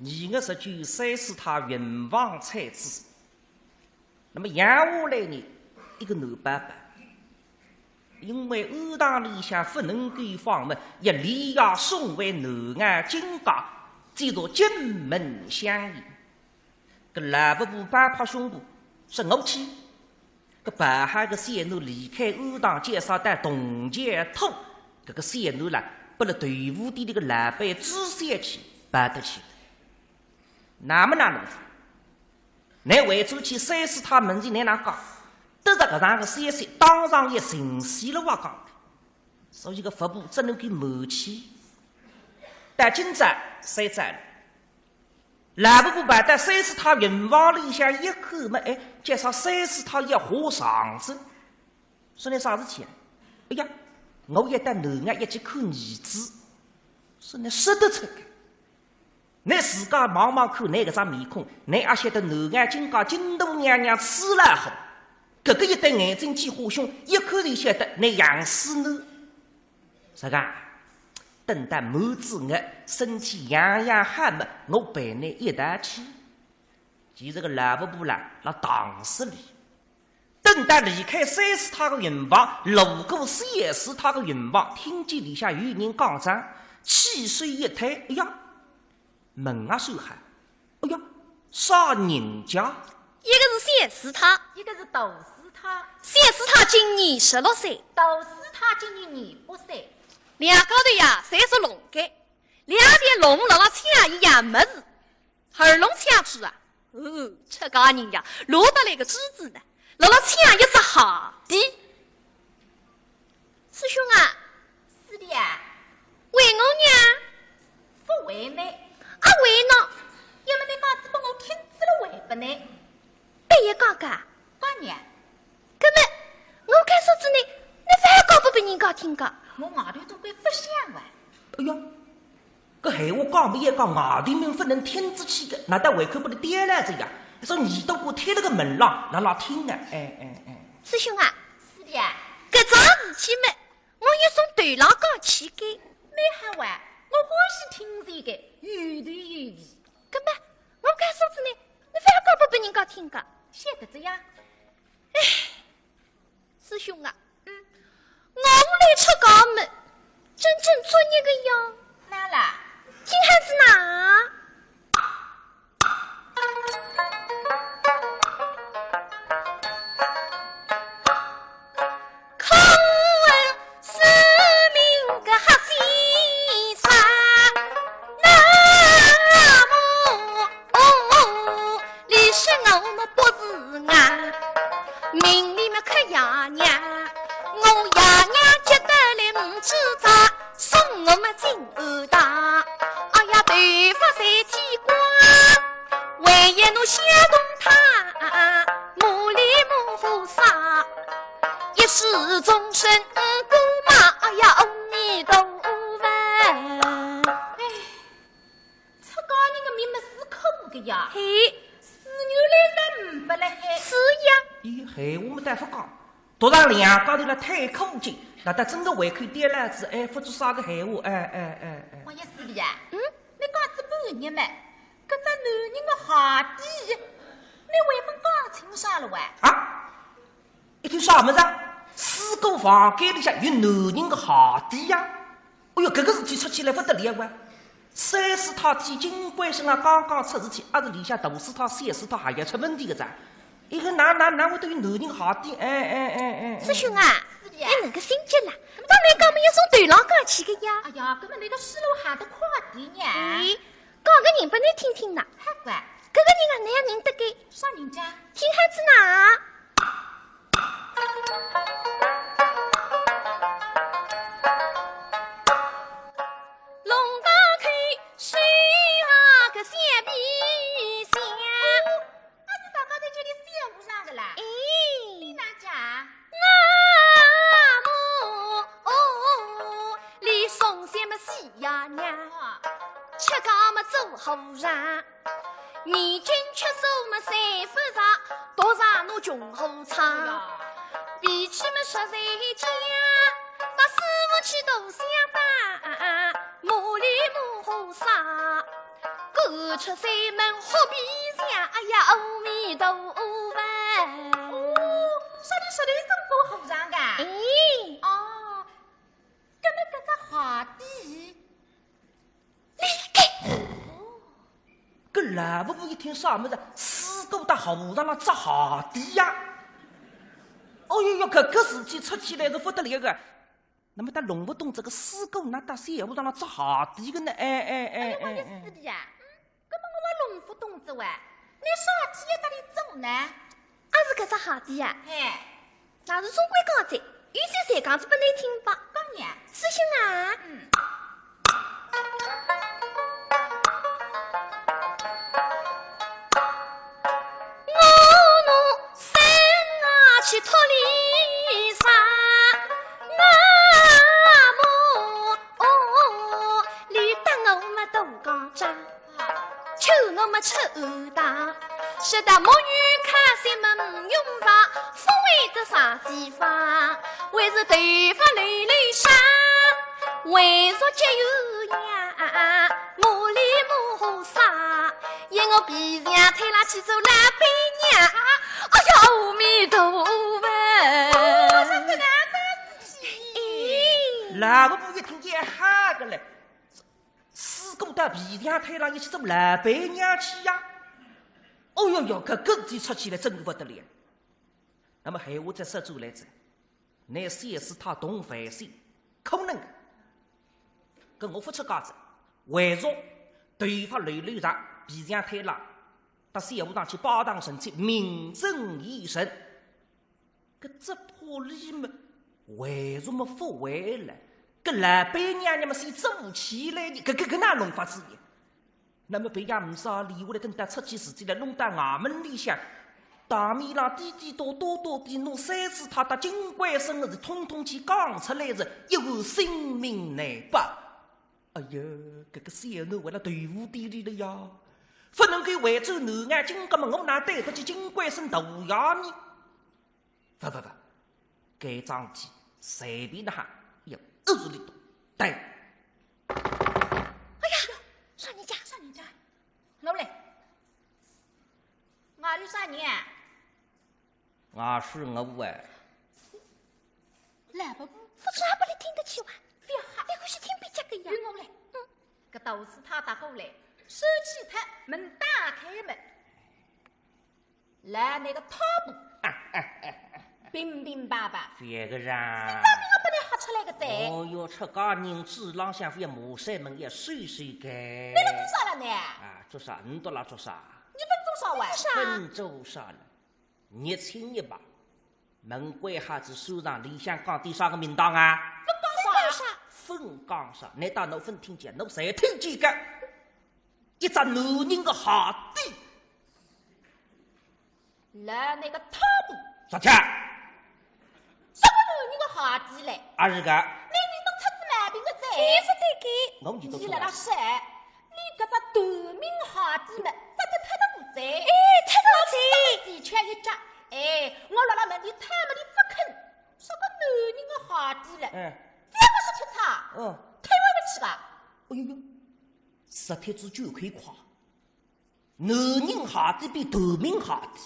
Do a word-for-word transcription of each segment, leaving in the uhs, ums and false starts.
二月十九，三师太云房产子。那么养下来呢，一个男宝宝。因为庵堂里向勿能够放嘛，要连夜送回南濠金家，建造金门香烟。搿老伯伯拍拍胸脯，说我去。搿抱好个小囡离开庵堂，介绍到洞前头，搿个小囡啦，拨了豆腐店里个老板知晓去，抱得去。那么哪能？倷回转去三师太门前倷哪讲？得着搿样个消息，当场也寻死了我讲。所以搿伯伯只能够瞒气。到今朝三朝了，老伯伯跑到三师太云房里向一看嘛，哎，介绍三师太要下床哉。说倷啥事体啊？哎呀，我要到南濠要去看儿子。说倷说得出个。 倷自家望望看，倷搿张面孔，倷阿晓得南濠金家金大娘娘死了好？搿个一对眼睛几化凶，一看就晓得倷养死囡。啥个？等到满子月，身体养养好么，我陪倷一道去。其实个老伯伯啦，辣堂子里。 等到离开三师太个云房，路过三师太个云房，听见里向有人讲张，气势一推，哎呀，门啊守好，哎呀，啥人家？一个是三师太，一个是大师太。三师太今年十六岁，大师太今年廿八岁。两家头呀，侪是聋个，两条聋了了抢一样物事。 耳聋抢珠啊？哦，出家人呀，落得来个珠子呢，辣辣抢一只鞋底。师兄啊，师弟啊，还我呢？勿还么？啊，还喏？要么倷讲仔拨我听仔了还拨倷。对呀，讲讲。讲呢？搿么，我告诉仔倷，倷覅讲拨别人家听个。我外头总归勿响哇。哎呀， 搿闲话讲勿要讲，外头人勿能听仔去个，难道胃口拨倷吊牢哉呀？说耳朵瓜贴辣个门浪，辣辣听啊，哎，哎，哎。师兄啊，师弟啊，搿桩事体嘛，我也从头浪讲起个。蛮好啊，我欢喜听这个，有头有尾。搿么，我告诉仔倷，倷覅讲拨别人家听个。晓得哉呀。哎， 师兄啊，嗯，我来出家么，真正作孽个呀。哪啦？听孩子呐。空问是名个黑先生，那么 哦，你说我们不是啊，命里面克爷娘，我爷娘急得来唔知咋，送我们进庵堂。哎呀，头发侪剃光，唯一侬小童他，骂里骂和尚，一世终身不骂，哎呀，阿弥陀佛。哎， 出家人个命么是苦个呀。嘿。是原来是呒不了嘿。是呀。伊闲话么大勿讲，独上两家头了太苦劲，那得真个胃口吊牢仔，哎，勿知啥个闲话，哎，哎，哎，哎。王爷师弟啊，嗯？你讲仔半日么，搿只男人个鞋底，你还勿讲清爽了哇？啊？ 一听啥物事啊？师哥房间里向有男人个鞋底呀？哎哟，搿个事体出起来勿得了啊！三师太替金贵生啊刚刚出事体，阿是里向大师太、小师太还要出问题个哉？一个哪哪哪会得有男人鞋底？哎哎哎哎哎！师兄啊，师弟啊。哎，搿个心急了，刚才讲么要从头浪讲起个呀。哎呀，搿么那个师路下得快点呀。哎，讲个人拨你听听呐。好乖。搿个人啊，你也认得个。啥人家？听孩子呐。 弄堂口水啊个小皮箱。哦，阿是大家在这里小和尚的啦？哎。你哪家？那么，哦，你送什么喜呀娘？哦。吃家么做和尚。 年轻吃素么睡不着，独上侬穷和尚。哎呀。脾气么实在犟，搭师傅去大相打，骂里骂和尚，过出山门好比像，哎呀，阿弥陀佛。哦，说的说的，中国和尚啊？哎。哦，搿么搿只鞋底？哦。搿老伯伯一听啥物事？师姑搭和尚辣着鞋底呀？哦哟哟，搿个事体出起来是勿得了个。 那么他弄勿懂这个师姑哪搭三胡上了着鞋底个呢？哎哎哎哎哎，哎，我也是的呀。嗯，搿么我也弄勿懂仔喂，那啥体也搭里走呢？阿是搿只鞋底呀？哎，那是总归讲哉，有些才讲仔拨你听吧。讲呀。是心啊。嗯。 我拿身啊去托里山，那么哦，你当我么都讲真，求我么出大，说到木鱼看谁么用上，所谓的啥地方，还是头发累累山，为着节约呀，木里木好啥。 因我皮匠推拉去做老板娘。哎呀，阿弥陀佛！哦，是搿能样子体。老伯伯一听也吓个嘞，师姑到皮匠推拉也去做老板娘去呀？哦哟哟，搿个事体出起来真个勿得了。那么闲话再说转来哉， 拿小师太动凡心，可能个。搿我勿出家子，为着头发留留长，皮匠推拉，到小和尚去拜堂成亲，名正言顺。搿只破例么，为什么勿为了？搿老板娘娘么是做起来呢，搿搿搿哪弄法子呢？ 那么别样勿啥理，我来等到出起事体来，弄到衙门里向，堂面浪滴滴答答答滴，拿小师太搭金贵生个事统统去讲出来，是一案性命难保。哎呀，搿个小囡为了豆腐店里了呀，勿能够回转南京，搿么我哪对得起金贵生大爷呢？ 勿勿勿，该桩事体随便哪哈也勿是你懂。对。哎呀，啥人家？啥人家？我来。外头啥人啊？外头我哎。老伯伯，勿是阿伯你听得起哇？勿要吓。你欢喜听别家个呀？由我来。嗯。搿道士他踏过来，手起脱，门打开门。 来，那个踏步。平平白白。搿个人。现在我拨你吓出来个哉。哦哟，出家人嘴浪向覅骂山门，要收收个。你来做啥了呢？啊，做啥？你到哪做啥？你勿做啥哇？啥？勿做啥了。热情一把，门关好仔，手上里向讲点啥个名堂啊？勿讲啥。勿讲啥。难道侬勿听见？侬侪听见个。 一只男人个鞋底。来，那个踏步。啥体？啥个男人个鞋底嘞？阿是个。你认得出仔毛病个哉。伊勿对个。我认得出来。伊辣辣说，你搿只断命鞋底么，扎得忒大哉。哎，忒大哉。的确一只。哎，我辣辣问伊，他么你勿肯，啥个男人个鞋底嘞？嗯。覅个说出差。嗯。忒歪勿去个。哎哟哟。 实在是就可以夸。男人鞋底比断命鞋底。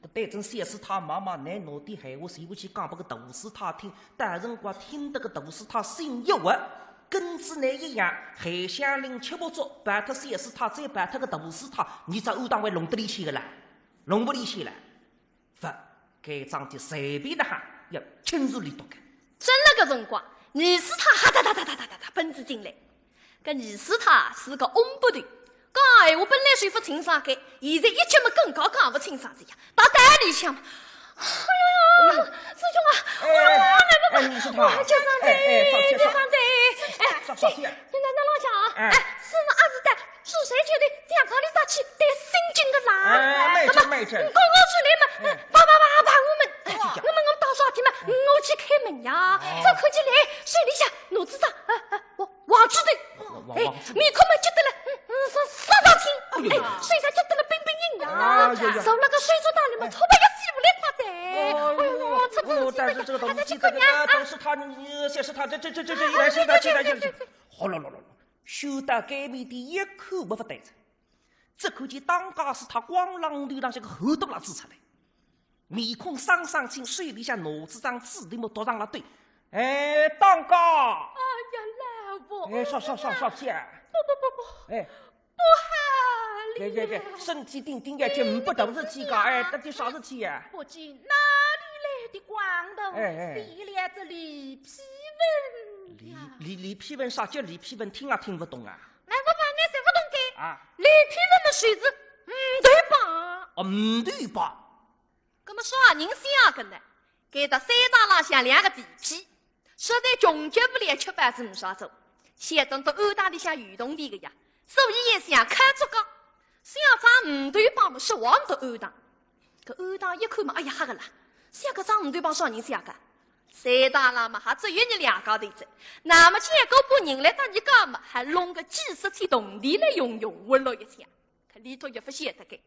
搿对准小师太妈妈拿拿点闲话随过去讲拨个道士太听，到辰光听得个道士太心一滑，跟仔倷一样，海香菱吃勿足，跑脱小师太再跑脱个道士太，伲只暗当会弄得里去个啦？弄勿里去了。 勿，该桩事体随便哪哈也清楚利落个。正辣搿辰光，二师太哈哒哒哒哒哒哒哒奔仔进来。搿二师太是个翁八头，讲闲话本来说勿清爽个，现在一急么更加讲勿清爽仔呀。到店里向嘛，哎呦呦，师兄啊，哎，哎，哎，二师太，哎，叫啥个？哎，哎，叫啥个？叫啥个？哎，啥，啥事体啊？哎，哪能浪向啊？哎，哎，师傅阿是在 是谁觉得这样搞里打去得心惊个啦？哎，慢点，慢点。你讲我出来嘛，哎，爸爸爸爸我们，哎，哎，我们我们到啥地嘛，我去开门呀，哎，这可起来，手里向拿仔只，哎，哎，我，黄纸头，哎，面孔嘛急得了，嗯，嗯，是啥啥听，哎，手上急得了冰冰硬呀，哎，呀，呀。手那个水珠打里嘛，哎，头发也洗不来快的，哎呦，这这这个，但是这个道士他，你，小师太，这这这这一来，现在现在现在，哗啦啦啦啦。就到该面的一看，没法对着，只看见当家师太光浪头浪向个汗都辣子出来，面孔生生青，手里向拿仔张纸条么读上了对。哎，当家！哎呀，老伯！哎，啥啥啥啥事啊？不不不不，哎，不好哩！对对对，身体顶顶要紧，没大事体个，哎，到底啥事体呀？不知哪里来的光头，哎哎，写了这李批文呀。李李李批文啥叫李批文？听也听勿懂啊。哎，我反正侪勿懂个。啊。李批文么谁是？嗯，对吧？哦，嗯，对吧？ 搿么啥人写个呢？该搭三大浪向两个地痞，实在穷极勿来吃饭是没啥做，想着到暗堂里向有铜钿个呀，所以也想开出个，想着五对八么是往到暗堂。搿暗堂一看嘛，哎呀，吓个啦，想搿张五对八啥人写个？三大浪嘛还只有伲两家头哉，那么见过不人来搭伲讲嘛，还弄个几十千铜钿来用用，我落一想。 搿里头也勿晓得个。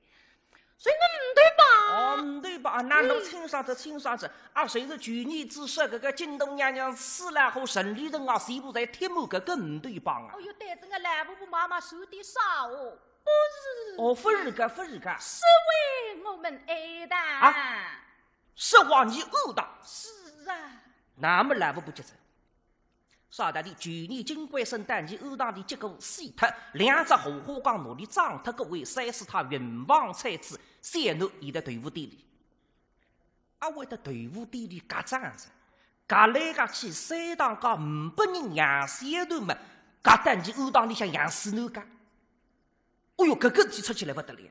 所以我五对八。哦，五对八，那侬清爽着，清爽着。啊，谁是去年子说搿个京都娘娘死了后，城里人啊，全部侪贴满搿个五对八啊。哦哟，对着我老伯伯妈妈说的啥哦？不是。哦，勿是个，勿是个。是为我们暗堂。啊，是往伲暗堂。是啊。那么老伯伯急着。 啥道理？去年金贵生到伲暗堂里结果死脱，两只荷花缸拿伊装脱个，为三师太云房菜子，小囡现在豆腐店里。啊，为得豆腐店里轧账子，轧来轧去，三堂家五百人养小囡么，轧到伲暗堂里向养死囡个。 哦哟，搿个事体出起来勿得了。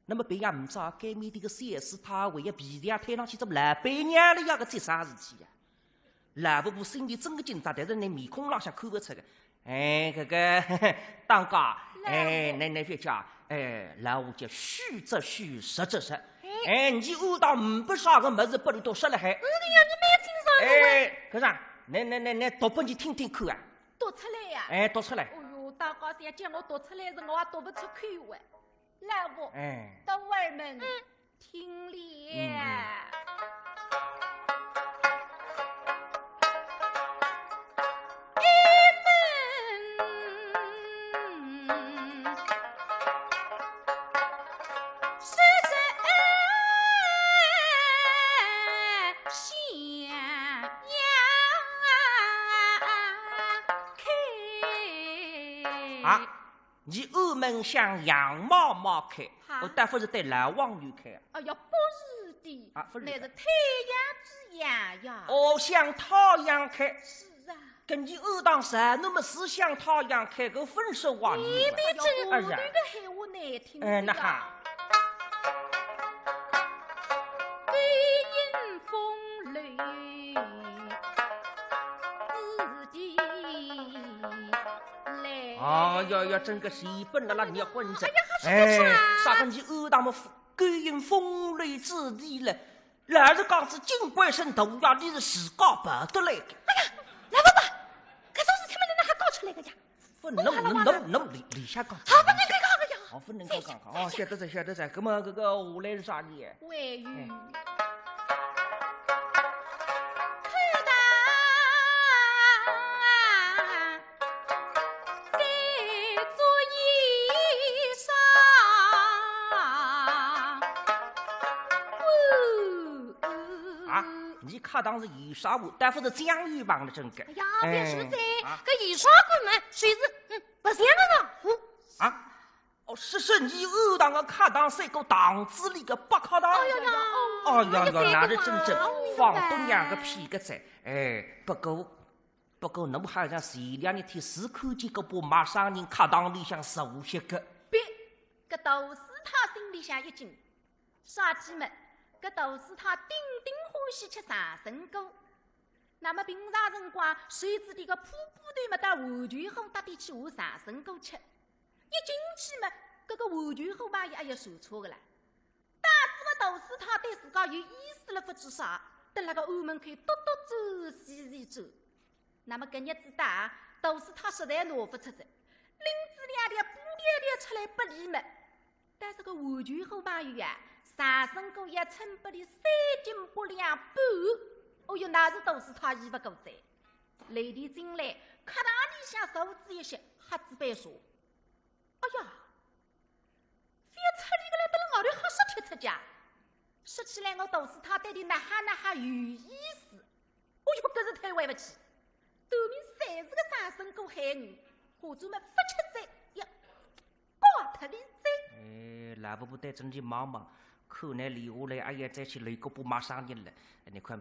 那么别样唔知，该面的个小师太为要皮条推上去，怎么老板娘了呀？搿出啥事体呀？老伯伯心里真个紧张，但是呢，面孔浪向看勿出个。哎，搿个，当家，哎，乃乃覅急，哎，老话叫虚则虚，实则实。哎，伲暗堂呒不啥个物事，拨伊都说了海。嗯，对呀，伲蛮清爽个。哎，搿啥？乃乃乃乃，读拨伲听听看啊。 读出来呀？哎，读出来。哦哟，大家侪叫我读出来是我也读勿出口哇。老伯，哎。徒儿们，嗯。听了。嗯，嗯。一本书是向阳 开。啊，伲暗门向杨妈妈开，哈？哦，倒勿是对老王爷开啊。哎呀，不是的，啊，不是的。乃是太阳之阳呀。哦，向太阳开。是啊。搿伲暗堂上那么是向太阳开，搿勿是王爷。你们这哎呀，后头的闲话难听死呀。哎，那哈。 哎呀呀，真个是一本了啦，你要混着。哎呀，还是不是啊？哎，啥个伲暗堂么勾引风流之地了？老实讲是金贵生大爷，伊是自家跑得来个。哎呀，老伯伯，搿种事体么哪能还搞出来个呀？ 勿能，勿能，勿能里里向讲。好，勿能搿讲个呀。好，勿能搿讲个。哦，晓得哉，晓得哉。葛末搿个下来是啥呢？还有，哎。看到该做衣裳。啊，伲客堂是衣裳屋，但勿是酱油房了，真个。哎呀，哎，覅说哉，啊。搿衣裳馆嘛，就是，嗯，白相个场所。啊？哦，是，是伲暗堂个客堂，赛过堂子里个北客堂。哎呀呀，哦，哎呀呀，哎呀，那是真正，哎呀，放多两个屁个哉。哎，不过，不过，侬好像前两日天是看见搿把陌生人客堂里向坐歇个。别，搿杜师太心里向一惊。 啥体么？搿杜师太顶顶欢喜吃长生果。那么平常辰光，手指头个破布头么，到碗头后搭点去换长生果吃。一进去么，搿个碗头后朋友也要受挫个啦。打仔个杜师太对自家有意思了，勿知啥，蹲辣个暗门口笃笃转，细细转。那么搿日子到，杜师太实在拿勿出哉，拎仔两条布条条出来拨俚么。 但是搿碗头后朋友啊，长生果要称拨俚三斤八两半。哦哟，那是杜师太意勿过哉。来得进来，客堂里向坐仔一歇，喝仔杯茶。哎呀，覅出力个来，蹲辣外头瞎说贴出家。说起来，我肚屎溦得里哪哈哪哈有意思，我又勿搿是推回勿去。对面三十个生身过海女，化妆么勿吃罪，呀，搞脱里罪。哎，老伯伯对准伊望望，看伊留下来，哎呀，再去留个不马上人了。你看，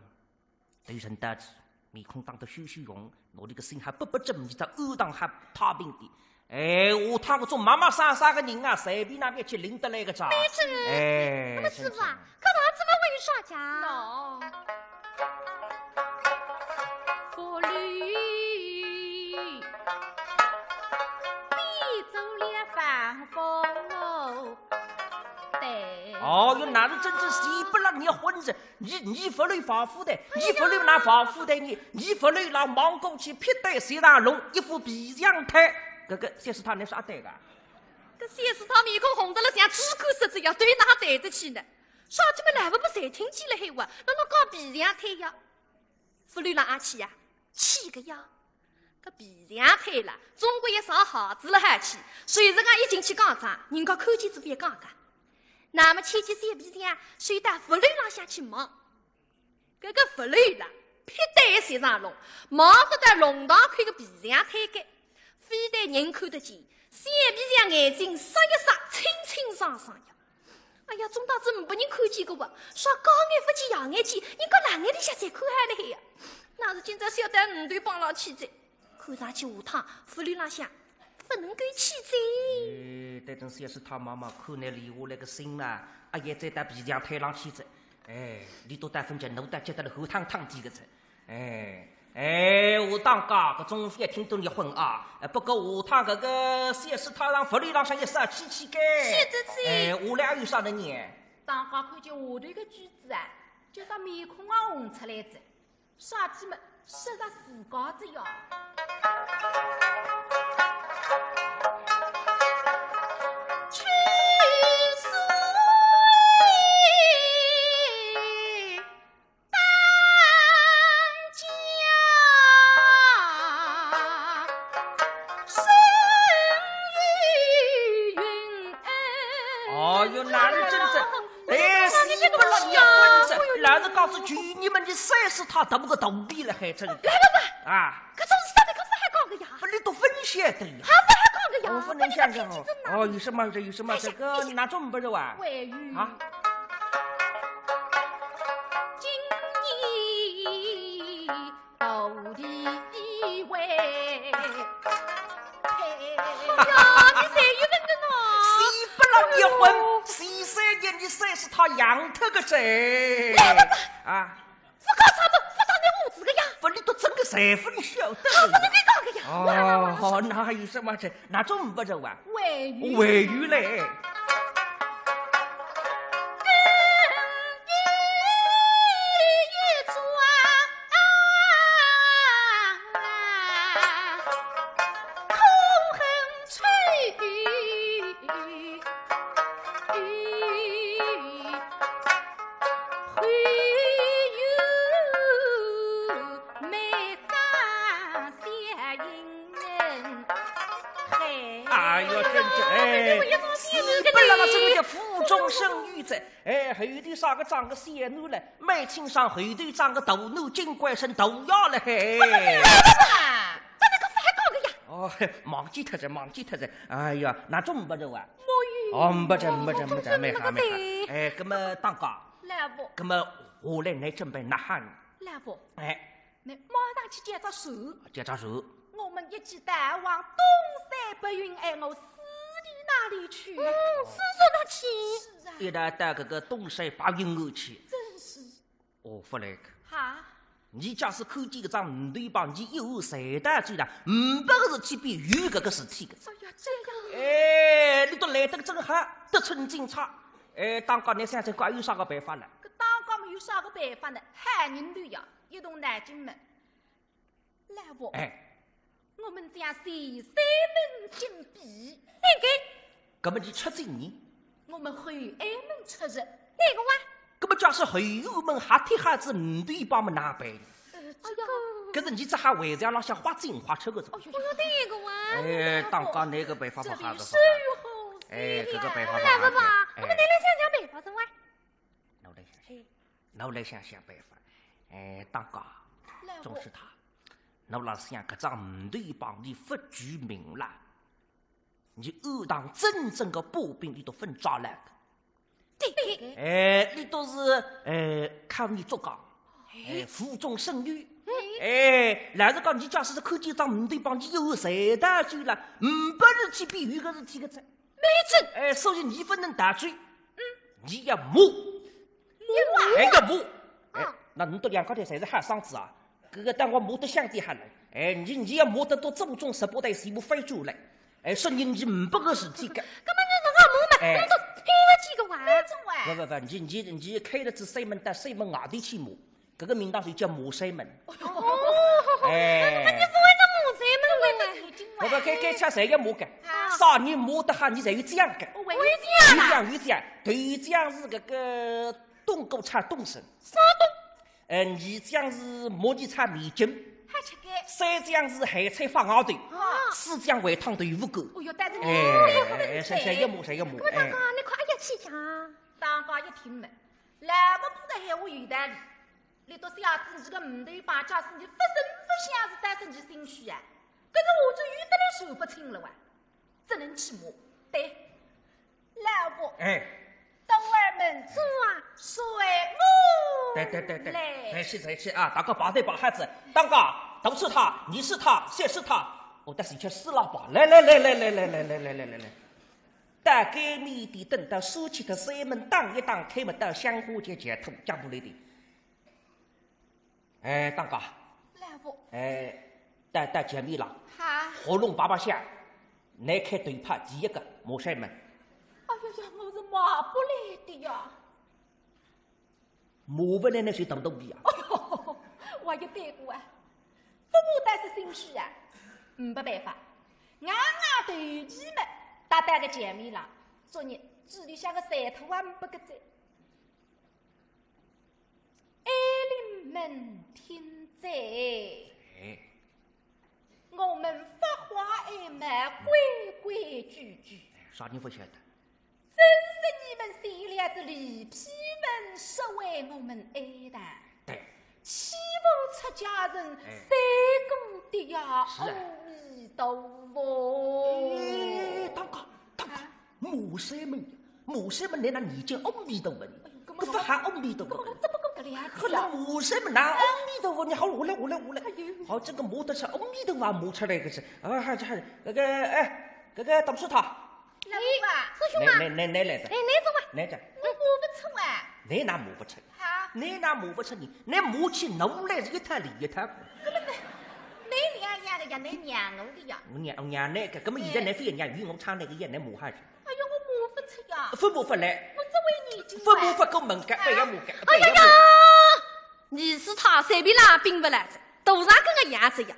头沉倒直，面孔打得血血红，拿里个心还不不正，一只暗当还太平点。哎，下趟搿种麻麻生生个人啊，随便哪能去领得来个哉。没错。哎，那么师傅啊，真是。搿哪子么会有啥家？喏，福禄变做了防风袋。哦哟，哪能真正是勿让你混着？ 你，你勿留防风袋，你勿留拿防风袋呢，你勿留拿望过去，劈对雪场弄一副皮匠胎，搿个小师太倷说阿对个？搿小师太面孔红得了像猪肝色子一样，对哪对得起呢？啥体么老伯伯侪听见了海话，哪能讲皮匠胎呀？勿留拿阿气呀？气个呀！搿皮匠胎啦，总归要上好子了好气，所以人家一进去讲张，人家看见仔勿要讲个。那么牵起小皮匠，就到屋楼浪向去望。 搿个屋楼啦，劈对雪场弄，望得到弄堂口个皮匠胎个，非但人看得见，小皮匠眼睛眨一眨，清清爽爽呀。哎呀，总当是呒拨人看见个哇，啥高眼勿见低眼见，人家辣眼里向侪看好了海呀。那是今朝小到五对帮浪去哉。 看上去下趟屋楼浪向勿能够去哉。哎，对准小师太望望，看伊留下来个心啊，阿要再到皮匠胎浪去哉。哎，俚笃到朆急，侬倒急得来汗汤汤渧个哉。哎，哎，我当家搿种覅听得热昏啊。哎，不过下趟搿个小师太让屋楼浪向一煞去去该。是的，是。哎，下来还有啥个呢？当家看见下头个句子啊，就啥面孔也红出来哉。 啥体么，说着自家子呀。去世当家，生于云恩。哦哟，哪能真正 哎，死勿了，你要混着，老子告诉你，你们你三十套大不个肚皮了，还真的。来了吧？啊，搿种事体搿勿好讲个呀。勿，你都勿晓得呀。还勿好讲个呀。我勿能想象哦。哦，有啥事体？有啥事体？搿哪种勿着啊？喂，啊？今年 道理以为。哎呀，你侪有问的喏。死勿了，你要混，死三年，你三十套养脱个谁？来了吧。啊。勿讲啥么，勿打你胡子个呀。勿，你都真个谁勿你晓得。好，勿能再讲个呀。哦，好，那还有啥事体？ 那种勿着啊？喂鱼。喂鱼嘞。哎哟，真是，哎，死勿了，真个叫无中生有哉。哎，后头啥个长个小囡了，蛮清爽，后头长个大囡，金冠生大爷了嘿。哎呀，哪能个勿好讲个呀？哦，忘记脱哉，忘记脱哉。哎呀，那种勿着啊？没有。哦，勿着，勿着，勿着，没啥，没啥。哎，搿么当家，老伯。搿么下来来准备哪哈呢？老伯。哎。 那马上去叫只船。叫只船。我们一起逃往东山白云，哎，我师弟那里去。嗯，师叔那去。是啊。一道到搿个东山白云岸去。真是。哦，勿来个。哈？你假使看见搿只鱼头帮，你一下才到仔啦，呒拨个事体比有搿个事体个。哎呀，这样。哎，你倒来得正好，得寸进尺。哎，当家，倷想想看有啥个办法呢？搿当家么有啥个办法呢？喊人头呀，一动脑筋么。 老伯，哎。我们将前山门紧闭。哎，搿么你出进呢？我们后山门出入。哪个哇？搿么假使后山门还贴好仔鱼头帮么哪办？呃，这个，哎呀，搿是倷只好回墙浪向花进花出个辰光。哦哟，对个哇。哎，当家拿个办法勿好个，勿好。哎，搿个办法勿好个。来吧吧，哎。那么侬来想想办法子哇。那我来想想，嘿。那我来想想办法。哎，当家，老伯。总是他，那我老想搿张木头棒倷勿具名了。 倷暗堂真正个把柄倷侪勿抓牢个。对。哎，倷侪是，哎，抗日作梗，哎，无中生有。哎，老实讲，倷假使是看见张木头棒，倷有才大就了，呒拨事体比有个事体个哉。没错。哎，所以倷勿能逃走，嗯，倷要骂。 哎，要骂。哎，啊。那倷笃两家头侪是好嗓子啊，搿个当我骂得响点好了。哎，倷，倷要骂得到祖宗十八代全部翻转来。哎，说倷，倷呒拨个事体个。搿么倷搿个骂嘛，哎。倷侪听勿见个哇。没错哎。勿，勿，勿，倷，倷，倷开了只山门到山门外头去骂，搿个名堂就叫骂山门。哦，哎。搿么倷勿会得骂山门个哇。勿，勿，该，该腔侪要骂个。啊。啥人骂得好，倷侪有讲个。哦，还有讲啊。有讲，有讲，头讲是搿个 冬菇炒冬笋。啥冬？呃，二讲是木耳炒面筋。好吃个。三讲是咸菜发外头。啊。四讲煨汤豆腐干。哦哟，但是哎，哎，哎，侪，侪要骂，侪要骂，搿么当家，哎。倷看，哎呀，气象。当家一听嘛，老伯婆个闲话有道理。倷笃小子，倷个木头棒，假使倷勿声勿响是当是倷心虚啊，搿是下头有得来说勿清了哇，只能去骂。对， 老伯，哎。等会儿门主啊，随我来。对，对，对，对，来。来去，来去啊，大家排队排好仔，当家，都是他，你是他，谁是他？哦，但是叫死老伯，来，来，来，来。到该面的，等到书记的山门打一打，开门到香火节节吐，讲不来的。 哎，当家。老伯。哎，到，到前面了。好。喉咙叭叭响，倷开头炮第一个，骂山门。哎呀呀，我是骂勿来的呀。骂勿来倷就大肚皮啊。哎哟，我也对过啊，勿骂但是心虚啊，没办法，硬硬头皮嘛，搭到个前面了，昨日嘴里向个馋吐啊，没个哉。 哀怜门听哉，哎。我们发话也蛮规规矩矩。啥人勿晓得？真是你们写了这里批文，实为我们哀叹。对。岂不出家人，哎。三个的呀，是啊。阿弥陀佛。哎，当家，当家。啊？ 骂山门，骂山门，倷拿念经阿弥陀佛呢，哎呦，搿么搿勿喊阿弥陀佛。搿么只不过搿两句啊。喊倷骂山门哪阿弥陀佛呢？好，下来，下来，下来。哎呦。好，这个骂得出阿弥陀佛，骂出来个是，啊，还，还，搿个，哎，搿个大师太。老伯啊。师兄啊。倷，倷，倷来着。哎，倷怎么？倷讲。我骂勿出啊。倷哪骂勿出？ 啊？倷哪骂勿出呢？倷骂起奴来是一塌里一塌。搿么倷，倷两样个呀，倷让我个呀。我让，我让倷个，搿么现在倷非要让我唱倷个呀，倷骂下去。哎呀，我骂勿出呀。勿骂勿来。我只会念经啊。勿骂勿过门个，哎呀。覅骂个，哎呀呀，覅骂个。二师太随便哪哼并勿来哉，多少跟个样子呀。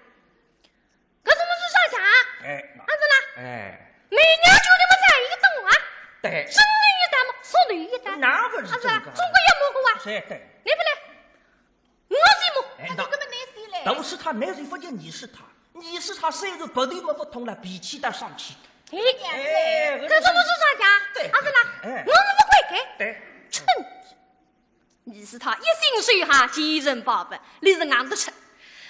搿是么是啥讲啊？哎，阿是啦？哎。每年就这么在一动啊？对。真的一单么，说的一单。那不是真个。阿是啦？中国也没过啊？是，对。倷勿来，我是没。哎，那，哎，搿么倷是来？都是他，倷是发现你是他，你是他，虽然不对么不同了，脾气倒上去。哎，哎，搿是么是啥讲？对。阿是啦？哎。我是勿会改。对。真 二师太一心守下奸人宝贝，倷是硬得出。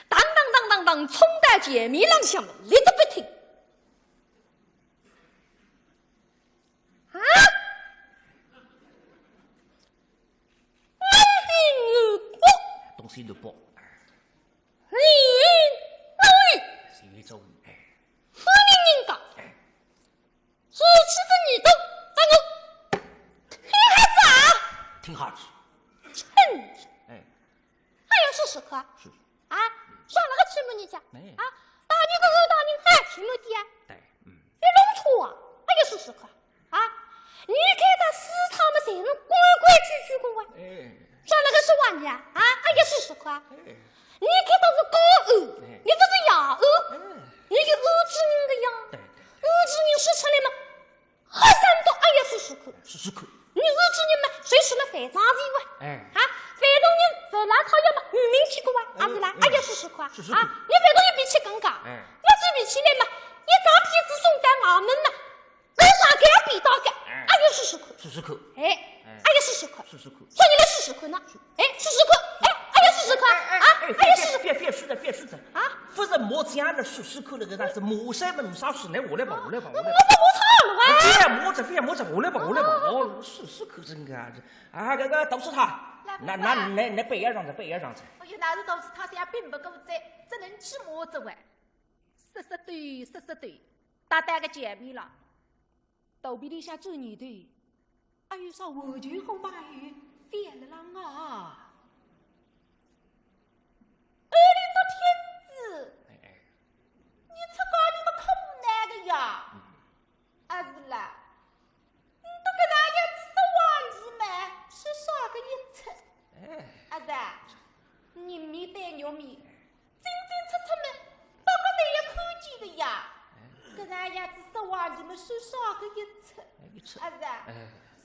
当当当当当，冲到前面浪向么，立得不停。啊？东西都包。 你老爷，是一种，哎。夫人人家，哎。如此之言多，让我听下去啊。听下去。哼。哎。哎呀，是是可啊。是。啊，上那个去么你讲，哎。啊，大人跟二大人还去么的啊？对，嗯。一弄错啊，哎呀，是是可啊。 啊，倷看搿师太么，侪是规规矩矩个哇。哎。像那个说话呢，啊，哎呀，是是可啊。哎。倷看搿是高安，哎。倷勿是爷安，哎。倷有安之人个呀。对，对。安之人说出来么，吓煞到，哎呀，是是可。是是可。倷安之人么，随时了犯上去哇。哎。啊，犯上人勿啦，讨要么女名气个哇，阿是啦，哎，也试试看啊。试试看。啊，侬反正有脾气讲讲，哎。要是脾气来嘛，一张被子送到外门嘛，我上个要便当个，哎。啊，也试试看。试试看。哎，哎。啊，也试试看。试试看。啥人来试试看呢？哎，试试看。哎，啊，也试试看。哎，哎，啊，哎，啊，也试试看。覅，覅，覅说哉，覅说哉。啊？勿是我讲个试试看了个，但是我啥么啥事呢？我来吧，我来吧，我来吧。我，我，我错了哇。哎，覅么哉，覅么哉，我来吧，我来吧。哦，试试看真个啊。 啊，搿个大师太，来，那，那，来。那，那，背要上去，背要上去。哎哟，那是大师太想并不够哉，只能去摸着喂。试试对，试试对，搭搭个前面了。肚皮里向转念头，还有啥完全好朋友，覅了啦啊。哎，你个天子，哎，哎。你出家你么困难个呀。嗯。 阿是啦，你到搿能样子说话，你们是啥个意思？哎。阿是啊，人面对肉面，进进出出么，大家侪要看见个呀。哎。搿能样子说话，你们是啥个意思？哎，意思。阿是啊，哎。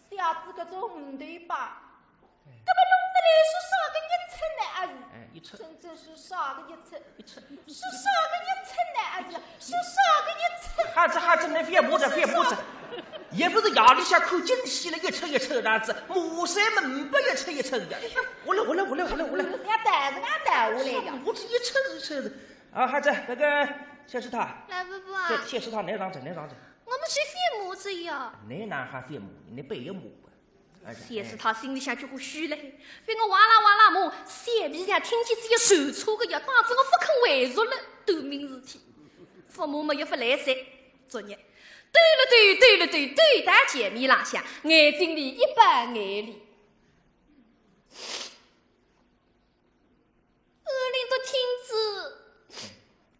小子搿种唔对吧？ 搿么弄得来是啥个意思呢？阿是？哎，意思。真正是啥个意思？意思。是啥个意思呢？阿是？是啥个意思？瞎子，瞎子，侬覅摸着，覅摸着。也勿是夜里向看京戏了，一出一出样子，马上么勿一出一出个。我来，我来，我来，我来，我来。是要带着俺带下来呀。我这一出一出的。啊，瞎子，搿个谢师太。来，伯伯。谢，谢师太，侬上去，侬上去。我么是覅摸着呀。侬哪哈覅摸？侬覅摸吧。 谢师太心里向就火虚嘞，被我哇啦哇啦摸，小皮匠听见仔要受挫个呀，当真我勿肯回转了，短命事体，勿摸么也勿来三。昨日，抖了抖，抖了抖，抖到前面浪向，眼睛里一把眼泪。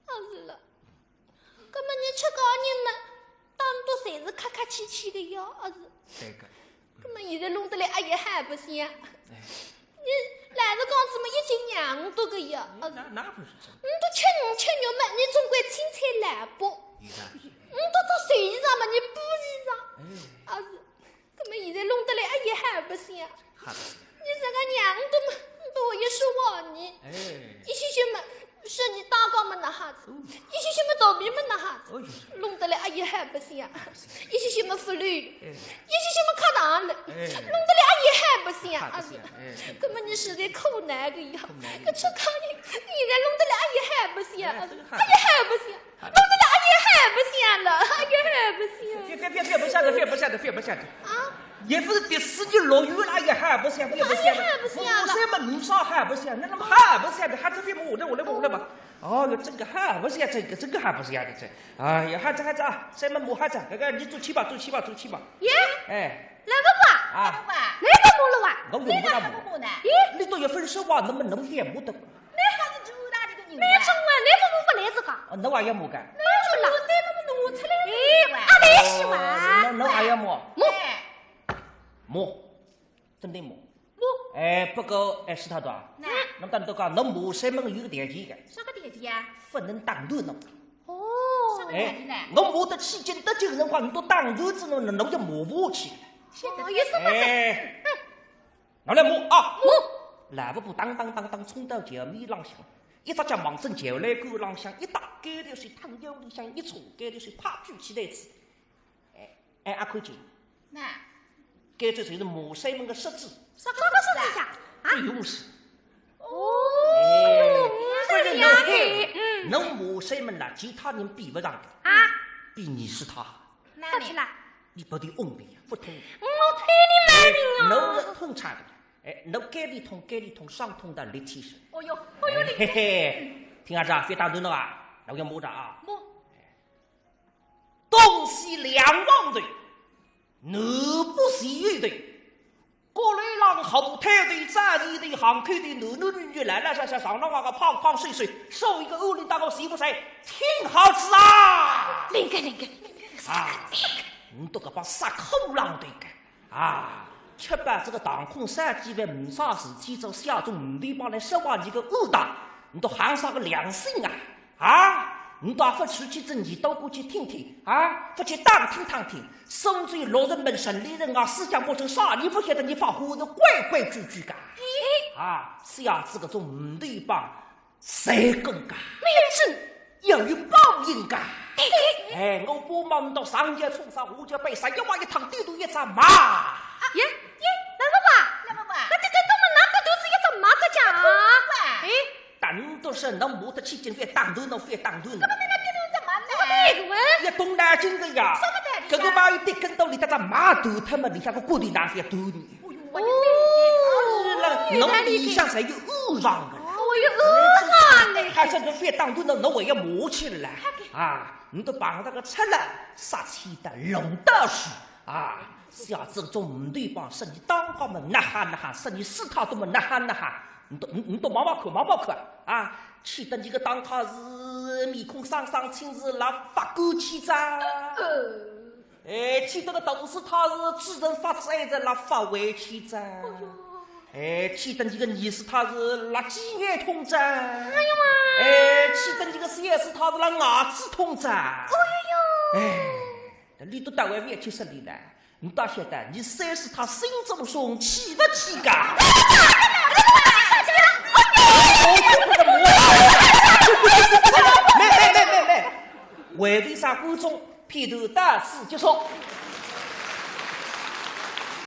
阿是啦，搿么侬出家人嘛，当多侪是客客气气个呀，阿是？对个。搿么现在弄得来阿也好白相。哎。侬老实讲仔么，已经让我多个呀，阿是？那，那不是真的。侬都吃鱼吃肉嘛，侬总归青菜萝卜。有道理。侬都着水衣裳嘛，侬布衣裳，哎。阿是？ 搿么现在弄得来阿也好白相。好白相。侬自家娘都嘛，都会说话呢。哎。一歇歇么，说侬打高么哪哈子，哦。一歇歇么肚皮么哪哈子，哦，就是。弄得来阿也好白相。好白相。一歇歇么勿溜，哎。一歇歇么磕糖了，哎。弄得来阿也好白相。好白相，哎。搿么侬实在苦难个呀。苦难个。搿出家人，现在弄得来阿也好白相，哎，这个好白相。阿也好白相。 弄得来阿也好白相了，阿也好白相。覅，覅，覅，覅白相哉，覅白相哉，覅白相哉。啊？也勿是迪士尼乐园了，阿也好白相，覅白相哉。阿也好白相了。我啥么没啥好白相，那么好白相的，瞎子覅摸，我来，我来吧，我来吧。哦哟，真个好白相，真个，真个好白相的，这。哎呀，瞎子，瞎子啊，啥么没瞎子，搿个侬转去吧，转去吧，转去吧。耶？哎。来吧，爸。啊。来吧，爸。来吧，摸了哇。我又没得摸。侬哪哈不摸呢？咦？侬都要分手哇，那么侬也摸得。 侬还是大大的个人啊。侬中啊，侬勿摸勿来自家。哦，侬也要摸个？侬中了。侬三个么弄出来了。哎，阿来西哇。哦，侬，侬也要摸？摸。哎。摸。真的摸。摸。哎，不过，哎，是他的啊。那。那么大家都讲，侬摸啥么有个条件个。啥个条件啊？勿能打断侬。哦。啥个条件呢？哎，侬摸得起劲得劲辰光，侬都打断仔，侬，侬就摸勿起来。晓得。哦，有什么？哎。嗯。 拿来摸啊！摸！老伯伯当当当当冲到桥面浪向，一只脚望准桥栏杆浪向一搭，搿条水汤腰里向一冲，搿条水啪举起来仔。哎，哎，阿看见？哪？搿只就是马三门个狮子。啥个狮子啊？啊？不用说。哦，哎，不是呀，哎，嗯。侬马三门啦，其他人比勿上个。啊？比你是他。哪里？不是啦。 你不得翁的呀，不通。我推你慢点哦。侬是通畅的，哎，侬该里通，该里通，上通到立体声。哦哟，哦哟，嘿嘿，听阿姐，覅打断侬啊，那我要摸着啊。摸。东西两王头，南北前后头，各楼浪后台头、灶前头、巷口头，男男女女，来来少少，上上下下，胖胖瘦瘦，所有个屋里大家是不是？听好仔啊！灵个灵个灵个。啊，你都搿帮杀苦狼头个啊！吃饱这个堂空三几万，没啥事体做，下种五头帮来说话，你个恶党，你都还啥个良心啊？啊，你倒勿出去正经，到过去听听啊，勿去打听打听，苏州六十门城里人啊，四乡八镇啥人勿晓得你发火是规规矩矩个？啊，小子搿种唔对帮，谁更加？没有准。要有报应噶。哎，我不忙到上街冲上，我就被啥一挖一趟，地头一只马。耶耶，老伯伯，老伯伯，那这个怎么拿个肚子一只马在讲啊？哎，但都是能摸得起劲，非打断了，非打断了。那个问，一动脑筋个呀，搿个马一跌跟到里头，只马断脱嘛，里向个骨头哪能要断呢？哦，人里向侪有恶障个。哦哟，恶障嘞！还是搿非打断了，侬还要摸起来啊？侬都碰着个出来，杀气的龙道士啊！小子种唔对帮，说你当家么呐哈呐哈，说你死他都么呐哈呐哈，侬都侬都望望看，望望看啊！气得你个当家是面孔生生青是辣发干气哉。哎，气得个大师他是嘴唇发紫还是辣发胃气哉。哎，气得你个耳屎他是辣挤眼痛哉。哎呦妈！哎，气得你个小子他是辣牙齿痛哉。哎呦呦！哎，搿里都大外面去说你呢，你倒晓得你三叔他心中凶，气勿气个？没没没没没，为为啥观众片段到此结束。